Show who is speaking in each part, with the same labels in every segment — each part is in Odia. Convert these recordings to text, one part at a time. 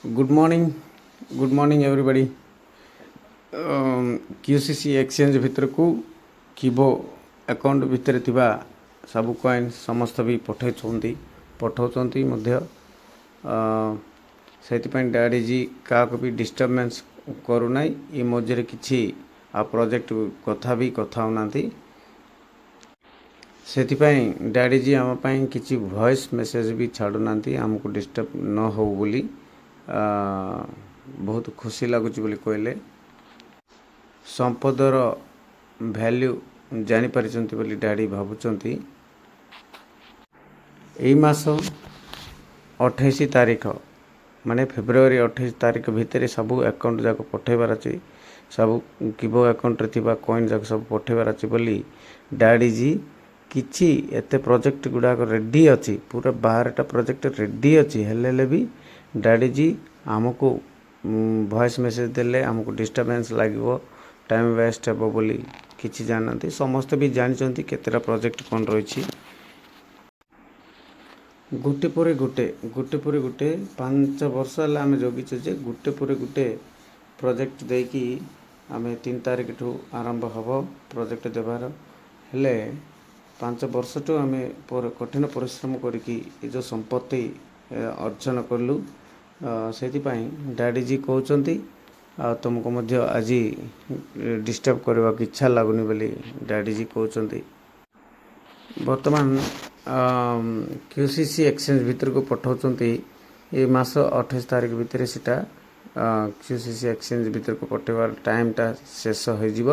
Speaker 1: Good morning, good morning everybody. QCC exchange ଭିତରକୁ କିଭୋ ଆକାଉଣ୍ଟ ଭିତରେ ଥିବା ସବୁ କଏନ୍ ସମସ୍ତ ବି ପଠାଉଛନ୍ତି ମଧ୍ୟ। ସେଥିପାଇଁ ଡ୍ୟାଡ଼ିଜି କାହାକୁ ବି ଡିଷ୍ଟର୍ବାନ୍ସ କରୁନାହିଁ ଏ ମଝିରେ କିଛି, ଆଉ ପ୍ରୋଜେକ୍ଟ କଥା ବି କଥା ହେଉନାହାନ୍ତି। ସେଥିପାଇଁ ଡ୍ୟାଡ଼ିଜି ଆମ ପାଇଁ କିଛି ଭଏସ୍ ମେସେଜ୍ ବି ଛାଡ଼ୁନାହାନ୍ତି, ଆମକୁ ଡିଷ୍ଟର୍ବ ନ ହେଉ ବୋଲି। ବହୁତ ଖୁସି ଲାଗୁଛି ବୋଲି କହିଲେ। ସମ୍ପଦର ଭ୍ୟାଲ୍ୟୁ ଜାଣିପାରିଛନ୍ତି ବୋଲି ଡ୍ୟାଡ଼ି ଭାବୁଛନ୍ତି। ଏଇ ମାସ 28 ତାରିଖ, ମାନେ ଫେବୃଆରୀ 28 ତାରିଖ ଭିତରେ ସବୁ ଆକାଉଣ୍ଟ ଯାକ ପଠାଇବାର ଅଛି, ସବୁ କିଭୋ ଆକାଉଣ୍ଟରେ ଥିବା କଏନ୍ ଯାକ ସବୁ ପଠାଇବାର ଅଛି ବୋଲି ଡ୍ୟାଡ଼ିଜି। କିଛି ଏତେ ପ୍ରୋଜେକ୍ଟ ଗୁଡ଼ାକ ରେଡ଼ି ଅଛି, ପୁରା 12ଟା ପ୍ରୋଜେକ୍ଟ ରେଡ଼ି ଅଛି। ହେଲେ ହେଲେ ବି ଡ୍ୟାଡ଼ିଜି ଆମକୁ ଭଏସ୍ ମେସେଜ୍ ଦେଲେ ଆମକୁ ଡିଷ୍ଟର୍ବାନ୍ସ ଲାଗିବ, ଟାଇମ୍ ୱେଷ୍ଟ ହେବ ବୋଲି କିଛି ଜାଣିନାହାନ୍ତି। ସମସ୍ତେ ବି ଜାଣିଛନ୍ତି କେତେଟା ପ୍ରୋଜେକ୍ଟ କ'ଣ ରହିଛି। ଗୋଟେ ପରେ ଗୋଟେ, ଗୋଟେ ପରେ ଗୋଟେ, 5 ବର୍ଷ ହେଲା ଆମେ ଜଗିଛୁ ଯେ ଗୋଟେ ପରେ ଗୋଟେ ପ୍ରୋଜେକ୍ଟ ଦେଇକି ଆମେ 3 ତାରିଖଠୁ ଆରମ୍ଭ ହେବ ପ୍ରୋଜେକ୍ଟ ଦେବାର। ହେଲେ 5 ବର୍ଷଠୁ ଆମେ କଠିନ ପରିଶ୍ରମ କରିକି ଏ ଯେଉଁ ସମ୍ପତ୍ତି ଅର୍ଜନ କଲୁ, ସେଥିପାଇଁ ଡ୍ୟାଡ଼ିଜି କହୁଛନ୍ତି, ଆଉ ତୁମକୁ ମଧ୍ୟ ଆଜି ଡିଷ୍ଟର୍ବ କରିବାକୁ ଇଚ୍ଛା ଲାଗୁନି ବୋଲି ଡ୍ୟାଡ଼ିଜି କହୁଛନ୍ତି। ବର୍ତ୍ତମାନ କ୍ୟୁସିସି ଏକ୍ସଚେଞ୍ଜ ଭିତରକୁ ପଠାଉଛନ୍ତି। ଏ ମାସ 28 ତାରିଖ ଭିତରେ ସେଟା କ୍ୟୁସିସି ଏକ୍ସଚେଞ୍ଜ ଭିତରକୁ ପଠାଇବାର ଟାଇମ୍ଟା ଶେଷ ହୋଇଯିବ।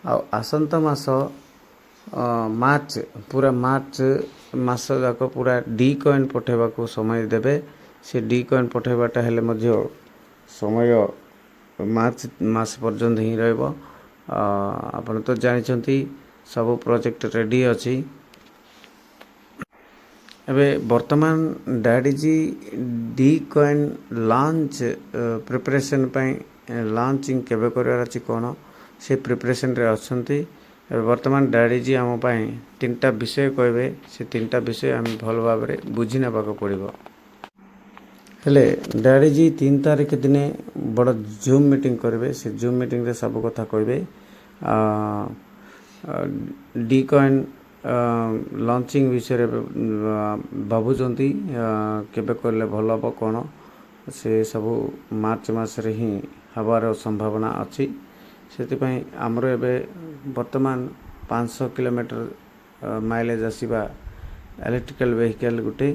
Speaker 1: ଆଉ ଆସନ୍ତା ମାସ ମାର୍ଚ୍ଚ, ପୁରା ମାର୍ଚ୍ଚ ମାସ ଯାକ ପୁରା ଡି କଏନ୍ ପଠାଇବାକୁ ସମୟ ଦେବେ। ସେ ଡି କଏନ୍ ପଠାଇବାଟା ହେଲେ ମଧ୍ୟ ସମୟ ମାର୍ଚ୍ଚ ମାସ ପର୍ଯ୍ୟନ୍ତ ହିଁ ରହିବ। ଆପଣ ତ ଜାଣିଛନ୍ତି, ସବୁ ପ୍ରୋଜେକ୍ଟ ରେଡ଼ି ଅଛି। ଏବେ ବର୍ତ୍ତମାନ ଡ୍ୟାଡ଼ିଜି ଡି କଏନ୍ ଲଞ୍ଚ ପ୍ରିପାରେସନ୍ ପାଇଁ, ଲଞ୍ଚିଂ କେବେ କରିବାର ଅଛି କ'ଣ, ସେ ପ୍ରିପାରେସନ୍ରେ ଅଛନ୍ତି। ଏବେ ବର୍ତ୍ତମାନ ଡ୍ୟାଡ଼ିଜି ଆମ ପାଇଁ ତିନିଟା ବିଷୟ କହିବେ। ସେ ତିନିଟା ବିଷୟ ଆମେ ଭଲ ଭାବରେ ବୁଝି ନେବାକୁ ପଡ଼ିବ। ହେଲେ ଡ୍ୟାଡ଼ିଜି 3 ତାରିଖ ଦିନେ ବଡ଼ ଜୁମ୍ ମିଟିଂ କରିବେ। ସେ ଜୁମ୍ ମିଟିଂରେ ସବୁ କଥା କହିବେ। ଡି କଏନ୍ ଲଞ୍ଚିଂ ବିଷୟରେ ଭାବୁଛନ୍ତି, କେବେ କଲେ ଭଲ ହେବ କ'ଣ, ସେ ସବୁ ମାର୍ଚ୍ଚ ମାସରେ ହିଁ ହେବାର ସମ୍ଭାବନା ଅଛି। ସେଥିପାଇଁ ଆମର ଏବେ ବର୍ତ୍ତମାନ 500 କିଲୋମିଟର ମାଇଲେଜ୍ ଆସିବା ଇଲେକ୍ଟ୍ରିକାଲ୍ ଭେହିକାଲ୍ ଗୋଟେ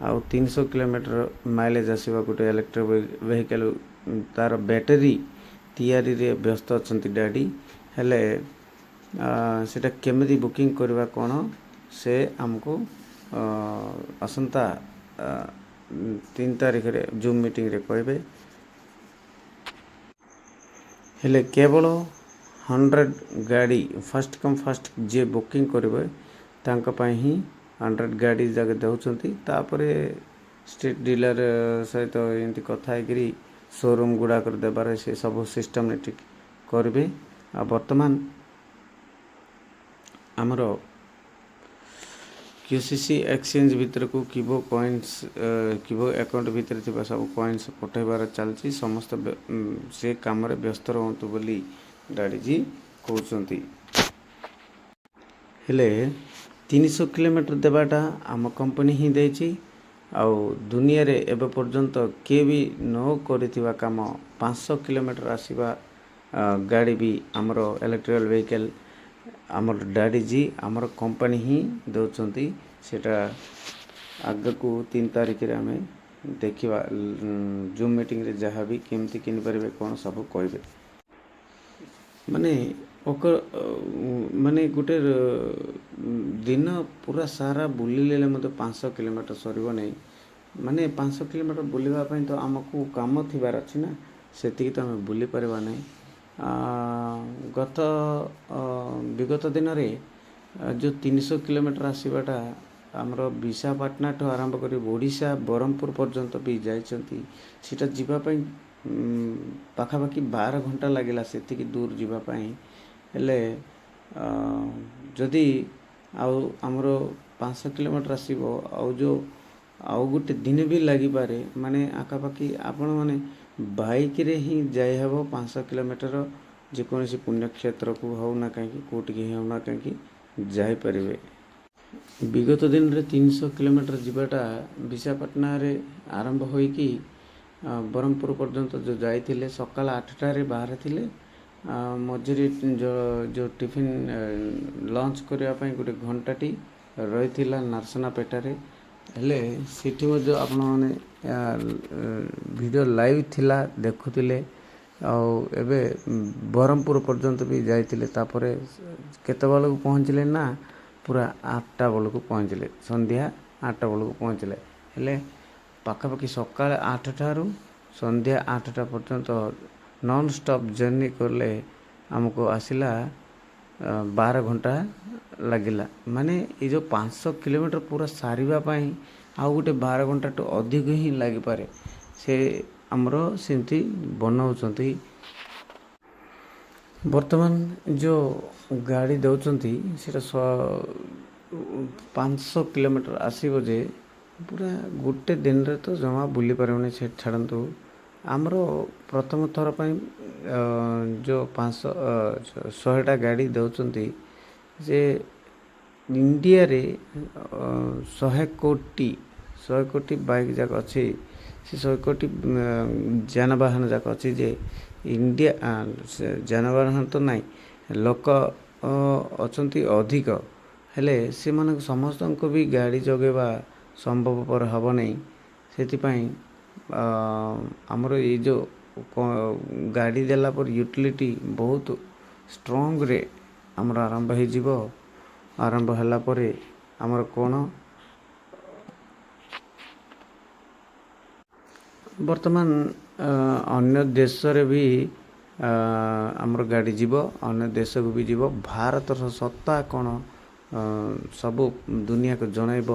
Speaker 1: ଆଉ 300 କିଲୋମିଟର ମାଇଲେଜ୍ ଆସିବା ଗୋଟେ ଇଲେକ୍ଟ୍ରିକ୍ ଭେହିକାଲ୍, ତା'ର ବ୍ୟାଟେରୀ ତିଆରିରେ ବ୍ୟସ୍ତ ଅଛନ୍ତି ଡ୍ୟାଡ଼ି। ହେଲେ ସେଇଟା କେମିତି ବୁକିଂ କରିବା କ'ଣ, ସେ ଆମକୁ ଆସନ୍ତା 3 ତାରିଖରେ ଜୁମ୍ ମିଟିଂରେ କହିବେ। ହେଲେ କେବଳ 100 ଗାଡ଼ି, ଫାଷ୍ଟ କମ୍ ଫାଷ୍ଟ ଯିଏ ବୁକିଂ କରିବେ, ତାଙ୍କ ପାଇଁ ହିଁ 100 ଗାଡ଼ି ଯାକ ଦେଉଛନ୍ତି। ତାପରେ ଷ୍ଟ୍ରିଟ୍ ଡିଲର ସହିତ ଏମିତି କଥା ହେଇକିରି ସୋରୁମ୍ ଗୁଡ଼ାକରେ ଦେବାରେ ସେ ସବୁ ସିଷ୍ଟମେଟିକ୍ କରିବେ। ଆଉ ବର୍ତ୍ତମାନ ଆମର କ୍ୟୁସିସି ଏକ୍ସଚେଞ୍ଜ ଭିତରକୁ କିଭୋ କଏନ୍ସ, କିଭୋ ଆକାଉଣ୍ଟ ଭିତରେ ଥିବା ସବୁ କଏନ୍ସ ପଠାଇବାର ଚାଲିଛି। ସମସ୍ତେ ସେ କାମରେ ବ୍ୟସ୍ତ ରୁହନ୍ତୁ ବୋଲି ଡାଡ଼ିଜି କହୁଛନ୍ତି। ହେଲେ 300 କିଲୋମିଟର ଦେବାଟା ଆମ କମ୍ପାନୀ ହିଁ ଦେଇଛି। ଆଉ ଦୁନିଆରେ ଏବେ ପର୍ଯ୍ୟନ୍ତ କିଏ ବି ନ କରିଥିବା କାମ, 500 କିଲୋମିଟର ଆସିବା ଗାଡ଼ି ବି ଆମର ଇଲେକ୍ଟ୍ରିକାଲ୍ ଭେହିକାଲ୍ ଆମର ଡାଡ଼ିଜି, ଆମର କମ୍ପାନୀ ହିଁ ଦେଉଛନ୍ତି। ସେଇଟା ଆଗକୁ 3 ତାରିଖରେ ଆମେ ଦେଖିବା। ଜୁମ୍ ମିଟିଂରେ ଯାହା ବି କେମିତି କିଣିପାରିବେ କ'ଣ, ସବୁ କହିବେ। ମାନେ ମାନେ ଗୋଟେ ଦିନ ପୁରା ସାରା ବୁଲିଲେ ମଧ୍ୟ 500 କିଲୋମିଟର ସରିବ ନାହିଁ। ମାନେ 500 କିଲୋମିଟର ବୁଲିବା ପାଇଁ ତ ଆମକୁ କାମ ଥିବାର ଅଛି ନା, ସେତିକି ତ ଆମେ ବୁଲି ପାରିବା ନାହିଁ। ଗତ ବିଗତ ଦିନରେ ଯେଉଁ 300 କିଲୋମିଟର ଆସିବାଟା ଆମର ବିଶାଖାପାଟଣାଠୁ ଆରମ୍ଭ କରି ଓଡ଼ିଶା ବ୍ରହ୍ମପୁର ପର୍ଯ୍ୟନ୍ତ ବି ଯାଇଛନ୍ତି। ସେଇଟା ଯିବା ପାଇଁ ପାଖାପାଖି 12 ଘଣ୍ଟା ଲାଗିଲା ସେତିକି ଦୂର ଯିବା ପାଇଁ। ହେଲେ ଯଦି ଆଉ ଆମର 500 କିଲୋମିଟର ଆସିବ, ଆଉ ଯେଉଁ ଆଉ ଗୋଟେ ଦିନ ବି ଲାଗିପାରେ। ମାନେ ଆଖାପାଖି ଆପଣମାନେ ବାଇକ୍ରେ ହିଁ ଯାଇହେବ 500 କିଲୋମିଟର, ଯେକୌଣସି ପୁଣ୍ୟକ୍ଷେତ୍ରକୁ ହେଉ ନା କାହିଁକି, କେଉଁଠିକି ହେଉ ନା କାହିଁକି ଯାଇପାରିବେ। ବିଗତ ଦିନରେ 300 କିଲୋମିଟର ଯିବାଟା ବିଶାଖାପାଟଣାରେ ଆରମ୍ଭ ହୋଇକି ବ୍ରହ୍ମପୁର ପର୍ଯ୍ୟନ୍ତ ଯେଉଁ ଯାଇଥିଲେ, ସକାଳ 8ଟାରେ ବାହାରିଥିଲେ। ମଝିରେ ଯେଉଁ ଟିଫିନ୍ ଲଞ୍ଚ କରିବା ପାଇଁ ଗୋଟେ ଘଣ୍ଟାଟି ରହିଥିଲା ନାରସନାପେଟାରେ। ହେଲେ ସେଠି ମଧ୍ୟ ଆପଣମାନେ ଭିଡ଼ିଓ ଲାଇଭ୍ ଥିଲା, ଦେଖୁଥିଲେ। ଆଉ ଏବେ ବ୍ରହ୍ମପୁର ପର୍ଯ୍ୟନ୍ତ ବି ଯାଇଥିଲେ। ତାପରେ କେତେବେଳକୁ ପହଞ୍ଚିଲେ ନା ପୁରା 8ଟା ବେଳକୁ ପହଞ୍ଚିଲେ, ସନ୍ଧ୍ୟା 8ଟା ବେଳକୁ ପହଞ୍ଚିଲେ। ହେଲେ ପାଖାପାଖି ସକାଳ 8ଟାରୁ ସନ୍ଧ୍ୟା 8ଟା ପର୍ଯ୍ୟନ୍ତ ନନ୍ଷ୍ଟପ୍ ଜର୍ଣ୍ଣି କଲେ ଆମକୁ ଆସିଲା 12 ଘଣ୍ଟା ଲାଗିଲା। ମାନେ ଏ ଯେଉଁ 500 କିଲୋମିଟର ପୁରା ସାରିବା ପାଇଁ ଆଉ ଗୋଟେ 12 ଘଣ୍ଟାଠୁ ଅଧିକ ହିଁ ଲାଗିପାରେ। ସେ ଆମର ସେମିତି ବନାଉଛନ୍ତି। ବର୍ତ୍ତମାନ ଯେଉଁ ଗାଡ଼ି ଦେଉଛନ୍ତି, ସେଇଟା 500 କିଲୋମିଟର ଆସିବ ଯେ ପୁରା ଗୋଟେ ଦିନରେ ତ ଜମା ବୁଲି ପାରିବନି, ସେ ଛାଡ଼ନ୍ତୁ। ଆମର ପ୍ରଥମ ଥର ପାଇଁ ଯେଉଁ 500 100ଟା ଗାଡ଼ି ଦେଉଛନ୍ତି ଯେ ଇଣ୍ଡିଆରେ 100 କୋଟି ବାଇକ୍ ଯାକ ଅଛି, ସେ 100 କୋଟି ଯାନବାହାନ ଯାକ ଅଛି ଯେ ଇଣ୍ଡିଆ ଯାନବାହାନ ତ ନାହିଁ, ଲୋକ ଅଛନ୍ତି ଅଧିକ। ହେଲେ ସେମାନଙ୍କୁ ସମସ୍ତଙ୍କୁ ବି ଗାଡ଼ି ଯୋଗାଇବା ସମ୍ଭବପର ହେବ ନାହିଁ। ସେଥିପାଇଁ ଆମର ଏଇ ଯେଉଁ ଗାଡ଼ି ଦେଲା ପରେ ୟୁଟିଲିଟି ବହୁତ ଷ୍ଟ୍ରଙ୍ଗରେ ଆମର ଆରମ୍ଭ ହେଇଯିବ। ଆରମ୍ଭ ହେଲା ପରେ ଆମର କ'ଣ ବର୍ତ୍ତମାନ ଅନ୍ୟ ଦେଶରେ ବି ଆମର ଗାଡ଼ି ଯିବ, ଅନ୍ୟ ଦେଶକୁ ବି ଯିବ। ଭାରତର ସତ୍ତା କ'ଣ ସବୁ ଦୁନିଆକୁ ଜଣାଇବ।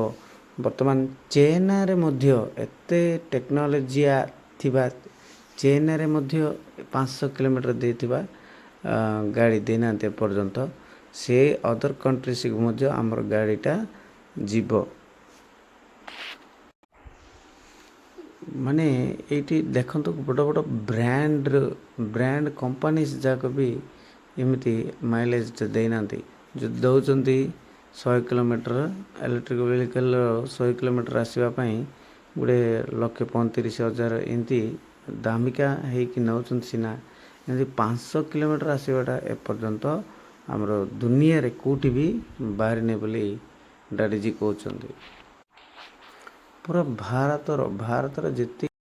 Speaker 1: ବର୍ତ୍ତମାନ ଚାଇନାରେ ମଧ୍ୟ ଏତେ ଟେକ୍ନୋଲୋଜିଆ ଥିବା ଚାଇନାରେ ମଧ୍ୟ 500 କିଲୋମିଟର ଦେଇଥିବା ଗାଡ଼ି ଦେଇନାହାନ୍ତି ଏପର୍ଯ୍ୟନ୍ତ। ସେ ଅଦର କଣ୍ଟ୍ରିଜକୁ ମଧ୍ୟ ଆମର ଗାଡ଼ିଟା ଯିବ। ମାନେ ଏଇଠି ଦେଖନ୍ତୁ, ବଡ଼ ବଡ଼ ବ୍ରାଣ୍ଡ କମ୍ପାନିଜ ଯାକ ବି ଏମିତି ମାଇଲେଜ ଦେଇନାହାନ୍ତି। ଯଦି ଦେଉଛନ୍ତି 100 କିଲୋମିଟର, ଇଲେକ୍ଟ୍ରିକ୍ ଭେହିକଲ୍ 100 କିଲୋମିଟର ଆସିବା ପାଇଁ ଗୋଟେ 1,35,000 ଏମିତି ଦାମିକା ହେଇକି ନେଉଛନ୍ତି ସିନା, ଏମିତି 500 କିଲୋମିଟର ଆସିବାଟା ଏପର୍ଯ୍ୟନ୍ତ ଆମର ଦୁନିଆରେ କେଉଁଠି ବି ବାହାରିନି ବୋଲି ଡାଡ଼ିଜୀ କହୁଛନ୍ତି। ପୁରା ଭାରତର ଯେତିକି